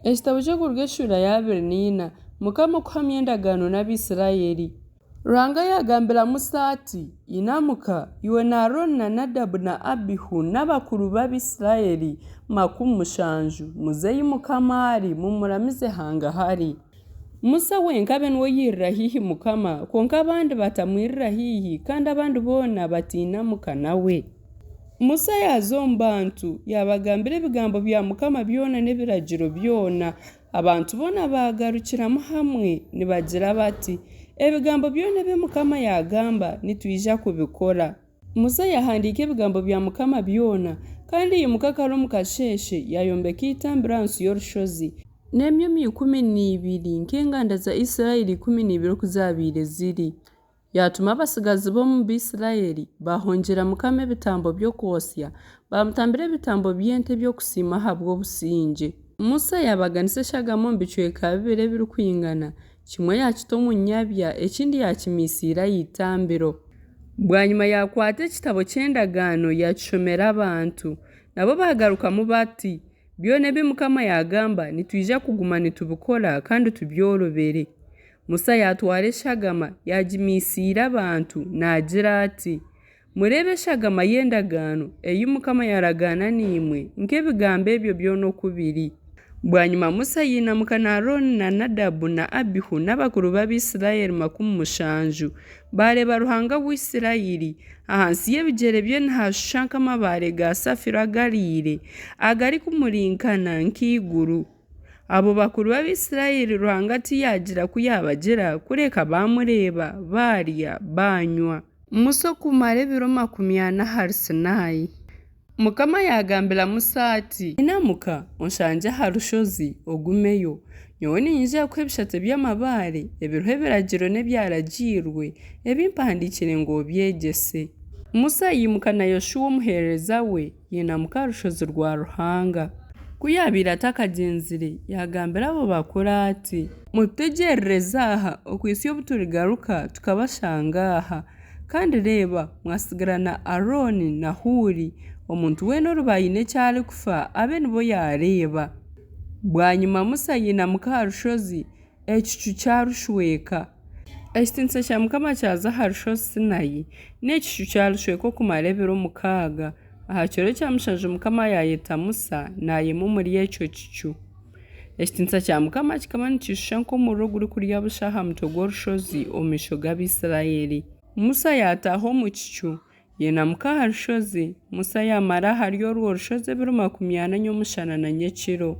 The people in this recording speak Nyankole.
Ekitabo ky'Okuruga eshuura ya 24. Mukama okuhamya endagaano n'Abaisiraeli. Ruhanga yaagambira Musa ati, Inamuka, iwe na Arooni na Nadabu na Abihu n'abakuru b'Abaisiraeli 70, muze ei Mukama ari, mumuramize hangahari. Musa wenka abe niwe oirira haihi Mukama, kwonka abandi batamwirira haihi, kandi abandi boona batainamuka nawe. Musa yaaza omu bantu, yaabagambira ebigambo bya Mukama byona n'ebiragiro byona. Abantu boona baagarukiramu hamwe nibagira bati, Ebigambo byona ebi Mukama yaagamba nitwija kubikora. Musa yaahandiika ebigambo bya Mukama byona. Kandi yaimuka kare omu kasheeshe, yaayombeka eitambiro ahansi y'orushozi. N'emyomyo 12, nk'enganda za Isiraeli 12 oku zaabaire ziri. Yaatuma abatsigazi b'omu Baisiraeli, baahongyera Mukama ebitambo by'okwotsya, baamutambira ebitambo by'ente eby'okusiima ahabw'obusingye. Musa yaabaganisa eshagama omu bicweka bibiri ebirikwingana, kimwe yaakita omu nyabya, ekindi yaakimiisiira aha itambiro. Bwanyima yaakwata ekitabo ky'endagaano yaakishomera abantu. Nabo baagarukamu bati, Byona ebi Mukama yaagamba nitwija kuguma nitubikora kandi tubyorobere. Musa yaatwara eshagama, yaagimiisiira abantu, naagira ati, Mureebe eshagama y'endagaano ei Mukama yaaragaana naimwe, nk'ebigambo ebyo byona oku biri. Bwanyima Musa yainamuka na Arooni na Nadabu na Abihu n'abakuru b'Abaisiraeli 70, baareeba Ruhanga wa Isiraeli. Ahansi y'ebigyere bye nihashusha nk'amabaare ga safiro agariire, agarikumurinkana nk'eiguru. Abo bakuru b'Abaisiraeli Ruhanga tiyaagira ku yaabagira, kureka baamureeba, baarya, baanywa. Musa okumara ebiro 40 ahari Sinai. Mukama yaagambira Musa ati. Inamuka, onshangye aha rushozi, ogumeyo. Nyowe niinyija kukuha ebishate by'amabaare ebiriho ebiragiro n'ebyaragiirwe, ebi mpandiikire ngu obyegyese. Musa yaimuka na Yoshua omuheereza we, yainamuka aha rushozi rwa Ruhanga. Ku yaabaire atakagyenzire, yaagambira abo bakuru ati. Mututegyerereze aha, okuhitsya obu turigaruka tukabashanga aha. Kandi reeba, mwatsigira na Arooni na Huuri, omuntu weena oriba aine eki arikufa abe nibo yaareeba. Bwanyima Musa yainamuka aha rushozi, ekicu kyarushweka. Ekitiinisa kya Mukama kyaza aha rushozi Sinai, n'ekicu kyarushweka okumara ebiro mukaaga. Aha kiro kya mushanju Mukama yaayeta Musa naayema omuri ekyo kicu. Ekitiinisa kya Mukama kikaba nikishusha nk'omuriro ogurikurya busha aha mutwe gw'orushozi omu maisho g'Abaisiraeli. Musa yaataaha omu kicu, yainamuka aha rushozi. Musa yaamara ahari orwo rushozi ebiro 40 nyomushana na nyekiro.